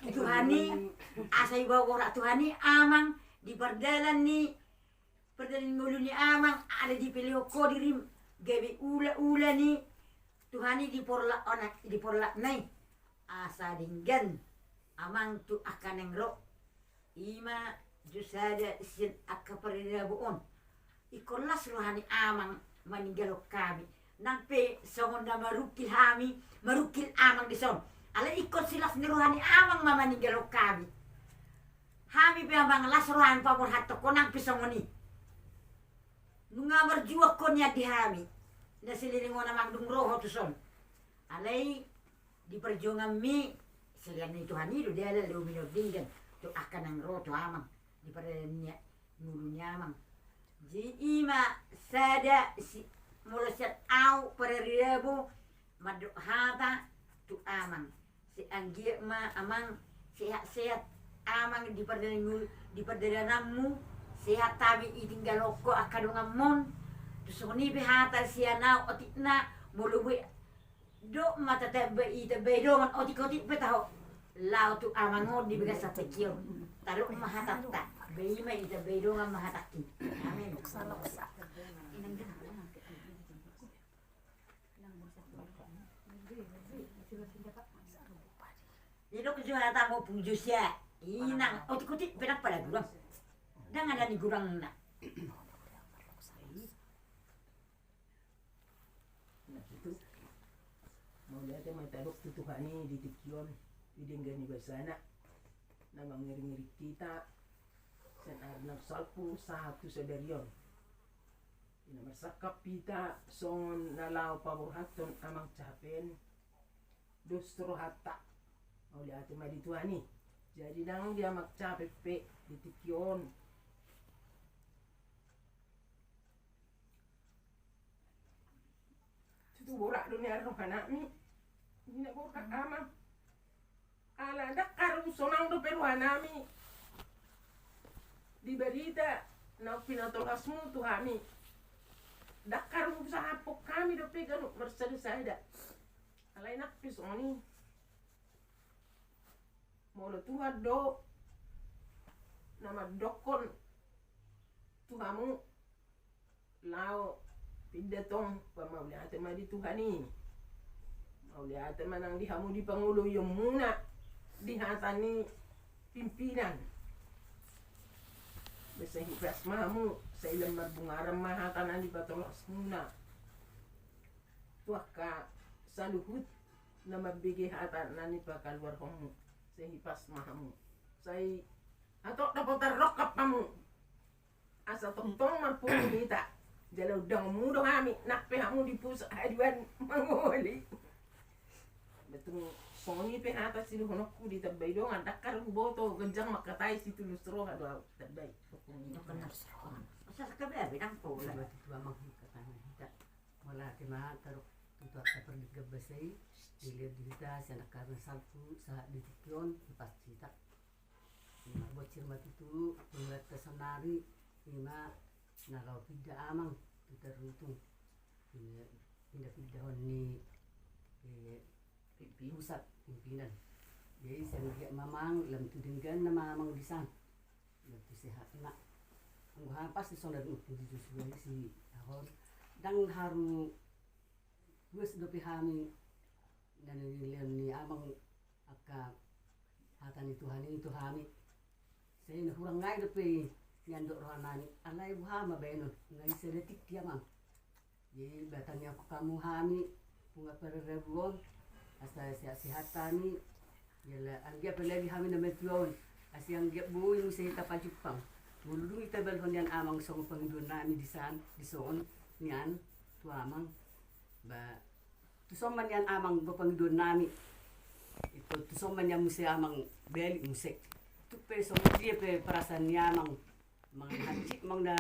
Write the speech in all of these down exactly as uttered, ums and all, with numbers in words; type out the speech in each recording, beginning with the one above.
tu Tuhan i, asa diboan borat Tuhan i amang di pardalan ni, pardalan ni ngolu ni amang, ala dipelehon ho dirim gabe ulaula ni Tuhan i di porlak on, di porlakna i, asa denggan amang tu angka naeng ro. Ima jo sada sian angka parirabu on. Ingkon las roha ni amang maninggalhon hami. Nang pe songon na marungkil hami, marungkil amang dison. Alai ingkon silas ni roha ni amang ma maninggalhon hami. Hami pe amang las roha ni paborhathon ho nang pe songon i. Nunga marjuang ho nian di hami. Na saleleng on amang dung ro ho tuson. Alai di parjuanganmi, sian ni Tuhan i do dalan, do umbahen denggan tu angka naeng ro tu amang di pardalan ni ngolu ni amang. Jadi ima sada si, molo sian au parirabu mandok hata tu amang. Sai anggiat ma amang sehat-sehat amang di pardalan, di pardalananmu, sehat hami ditinggalhon ho angka donganmon. Tu songon i pe hata sian au otikna, molo boi dok ma tatambai, ditambai dongan otik-otik pe taho. Laho tu amang on di bagasan tingki on. Tadok ma hatanta. Ba ima ditambai dongan ma hatangki. Amin. Didok jo hata ma ompung Josia. Inang otik-otik pe ndang pala gurang. Ndang ada ni gurangna. Nah, itu. Mauliate ma tadok tu Tuhan i di tingki on, di denggan ni basana na mangiring-iring hita sian ari na salpu sahat tu sadari on. Di na marsangkap hita songon na laho paborhathon amang Cahape, dos rohanta. Mauliate ma di Tuhan i. Jadi nang di amang Cahape pe di tingki on, tutu borat do nian rohanami. Di na borat amang. Ala ndang haru sonang dope rohanami di barita naung pinatolhasmu tu hami. Ndang haru sahaphon hami dope ganup marsada-sada. Alai nang pe songon i, molo Tuhan do na mandokkon tu hamu laho pinda tong, ba mauliate ma di Tuhan i. Mauliate ma nang di hamu di pangoloionmuna di hata ni pimpinan. Ba sai hipas ma hamu, sai lam marbungaran ma hata na nipatolhasmuna tu angka saluhut na mambege hata na nipakaluarhonmu. Sai hipas ma hamu, sai hatop dapotan rongkap hamu. Asa tongtong marpungu hita. Jala undangonmu do hami, nang pe hamu di pusok haduan mangoli. Betul, songon i pe hata sidohononku, ditambai dongan, ndang haru huboto, ganjang mangkatai, situlus roha do au, tambai. Asa sakabe abi nang pola. Mauliate ma tadok tu angka pardenggan basa i, dilehon di hita sian angka ari na salpu sahat di tingki on, hipas hita. Ima bocor ma tutu pangulanta saonari, ima na laho pinda amang tu Tarutung. Ima pinda-pindahon ni, eh, pusat pimpinan. Jadi sai anggiat ma amang lam tu dengganna ma amang disan, lam tu sehatna. Anggo hami pasti songon na didok ni Joshua i, si ahon, ndang haru puas dope hami na nilehon ni amang angka hata ni Tuhan i tu hami. Sai na hurang ngai dope i nian dohot rohanami, alai boha ma baenon, nunga i sada tingki amang. Jadi ba tangiangkon hamu hami punguan parirabu on, asa sehat-sehat hami. Jala anggiat apalagi hami na matua on, asa anggiat boi muse hita pajumpang. Molo dung hita balhon nian amang songon pangidoannami disan, dison nian tu amang. Ba tuson ma nian amang do pangidoannami. Ingkon tuson ma nian muse amang balik muse. Tung pe songon dia pe perasaan ni amang, manang hansit manang na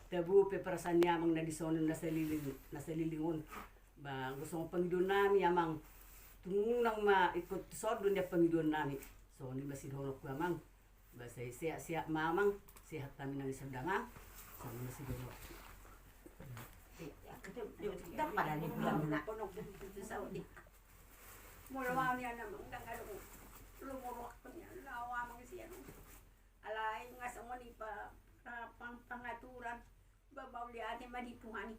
tabo pe perasaan ni amang na dison, na saleleng, na saleleng on. Ba anggo songon pangidoannami amang, tung unang ma ingkon tuson do nian pangidoannami. Songon i ma sidohononku amang. Ba sai sehat-sehat ma amang, sehat hami nang di son damang. Songon i ma sidohononku. Ndang pada ni bulan na. Molo hami anak ndang adong. Lu molo Ba mauliate ma di Tuhan i.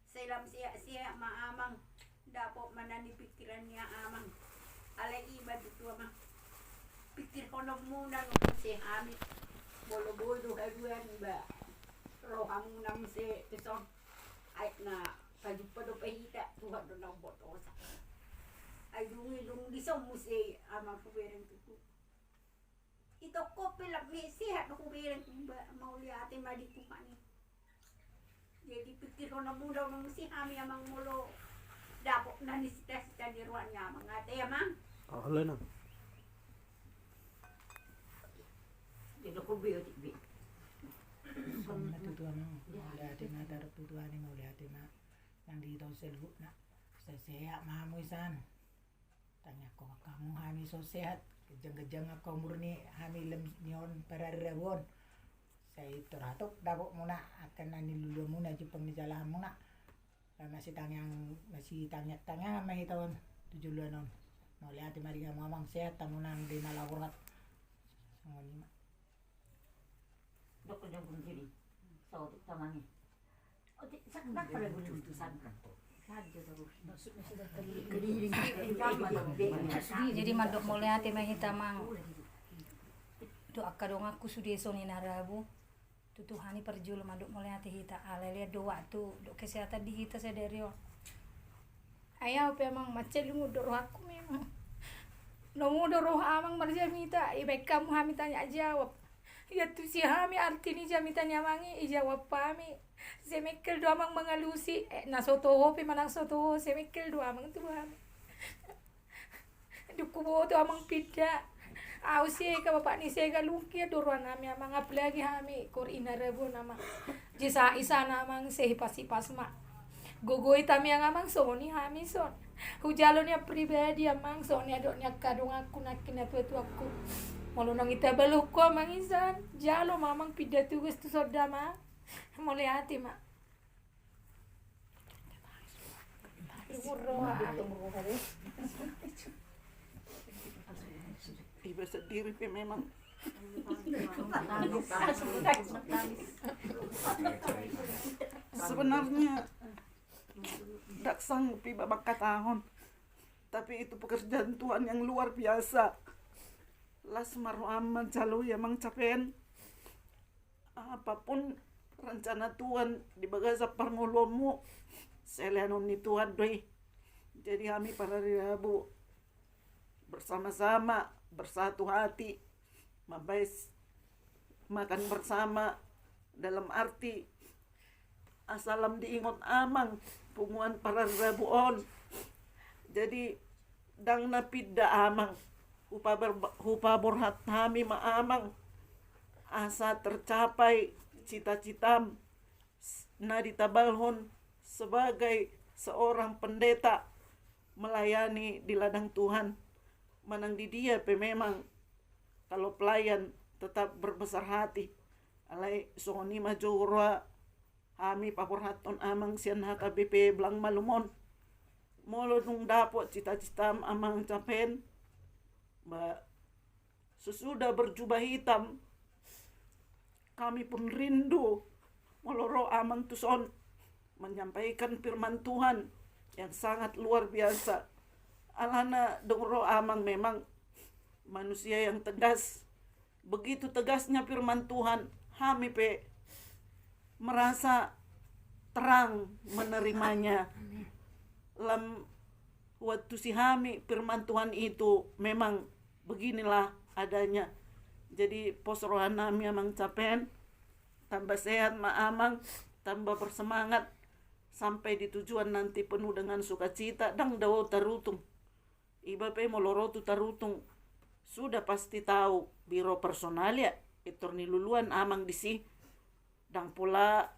Sai lam sehat-sehat ma amang. Dapot ma na ni pikiran ni amang. Alai i ba tutu amang, pikirhononmuna do muse hami. Molo boi do haduan ba rohamuna muse tuson. Ai na pajumpa dope hita, Tuhan do na umboto osa. Ai dung i dung dison muse amang hubereng tutu. Itongko pe lam sehat do hubereng, ba mauliate ma di Tuhan i. Jadi pikirhononmuna do muse hami amang molo dapot na ni sita-sita ni roha ni amang, ate amang. Alai na. Jadi ko be otik be. Songon na tutu amang, mauliate ma tarup tu Tuhan i, mauliate ma. Nang di taon saluhutna. Sai sehat ma hamu isan. Tangiangkon angka hamu hami so sehat, ganjang-ganjang angka umur ni hami lam ni on parari rabu on. Sai torop dapotmuna angka na niluluanmuna, jumpang ni jalahanmuna. Masitangiang, masitangiang-tangiangan ma hita on tu joloan on. Mauliate ma di hamu amang, sehat hamu nang di na laho borhat. Songon i ma. Dokon jangkung kiri. Saotik tamangi. Otik, sak, dak pada gulung tu sak. Saja terus. Jadi mandok mauliate ma hita amang. Tu angka donganku sude songon i na rabu. Tu Tuhan i parjolo mandok mauliate hita. Alai lean do waktu dohot kesehatan di hita sadari on. Ai au pe amang mansai lungun do rohangku memang. Lomo do roha amang marjamita, ibaen hamu hami tanya jawab. Iantusi hami arti ni jamita ni amang i, ijawab hami. Sai mengkel do amang mangalusi, eh, na so toho pe manang so toho, sai mengkel do amang tu hami. Dung huboto amang pinda. Au Siega, bapak ni Siega, lungkia do roha nami amang, apalagi hami, kori ina rabu on amang. Jisa, isana amang, sai hipas-hipas ma. Gogo i tamiang amang, songon i hami son. Hujalo nian pribadi amang, songon i adong nian angka donganku nangkin na tua-tuaku. Molo naung ita balokko amang isan, jalo ma amang pinda tugas tu sonda ma. Mauliate ma. Iba sendiri pe memang. Sebenarnya dak sanggup iba mangkatahon, tapi itu pekerjaan Tuhan yang luar biasa. Las ma roham manjalo i amang Capen. Apapun rencana Tuhan di bagasan parngoluonmu, sai lehonon ni Tuhan do i. Jadi hami parari rabu bersama-sama, bersatu hati, mambaen makan bersama, dalam arti asa lam diingot amang punguan parari rabu on. Jadi ndang na pinda amang, hupabar-, hupaborhat hami ma amang asa tercapai cita-citam na ditabalhon sebagai seorang pendeta melayani di ladang Tuhan. Manang di dia pe memang, kalau pelayan tetap berbesar hati. Alai songon i ma jo roha hami paborhathon amang sian H K B P Blang Malum on. Molo dung dapot cita-citam amang Capen, ba sesudah berjubah hitam, kami pun rindu molo ro amang tuson menyampaikan firman Tuhan yang sangat luar biasa. Alana dung ro amang memang manusia yang tegas. Begitu tegasnya firman Tuhan, hami pe merasa terang menerimanya. Lam huantusi hami firman Tuhan itu memang beginilah adanya. Jadi pos roha nami amang Capen, tambah sehat ma amang, tambah bersemangat sampai di tujuan nanti penuh dengan sukacita, ndang dao tarutung. Iba pe molo ro tu tarutung, sudah pasti tahu biro personalia, pintor niluluan amang disi. Ndang pola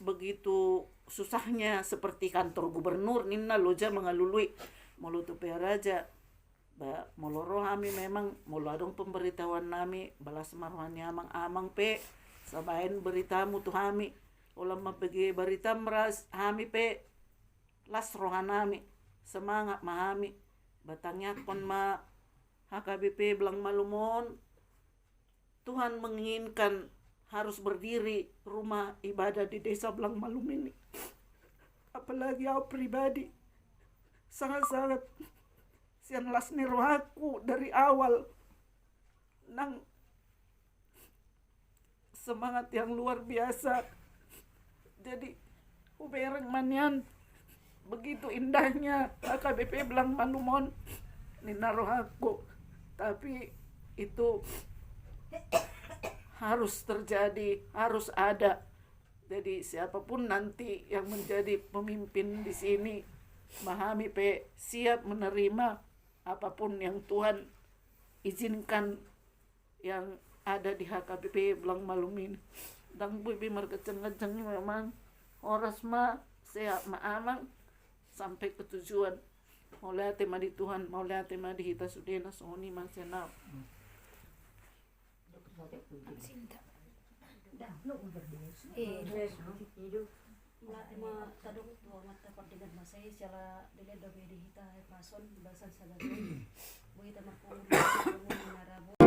begitu susahnya seperti kantor gubernur ninna loja mangalului. Molo tu Pearaja, ba molo ro hami memang molo adong pemberitahuan nami, ba las ma roha ni amang, amang pe sabaen beritamu tu hami. Olo mambege beritam ras hami pe las roha nami, semangat ma hami. Ba tangiangkon ma H K B P Blang Malum on, Tuhan menginginkan harus berdiri rumah ibadah di Desa Blangmalum ini. Apalagi au pribadi, sangat-sangat sian las ni rohangku dari awal, nang semangat yang luar biasa. Jadi, hubereng ma nian, begitu indahnya H K B P Blangmalum on, ninna rohangku. Tapi itu harus terjadi, harus ada. Jadi, siapapun nanti yang menjadi pemimpin di sini, ma hami pe siap menerima apapun yang Tuhan izinkan yang ada di H K B P Blangmalum ini. Ndang boi be marganjang-ganjang i, memang horas ma, sehat ma amang, sampai ke tujuan. Mauliate ma di Tuhan, mauliate ma di hita sudena. Songon i ma sian au. Ema tadok tu Amanta Pardenggan Basa i, siala dilehon dope di hita, eh, pason basa sada. Boi hita marpungu di na rabo,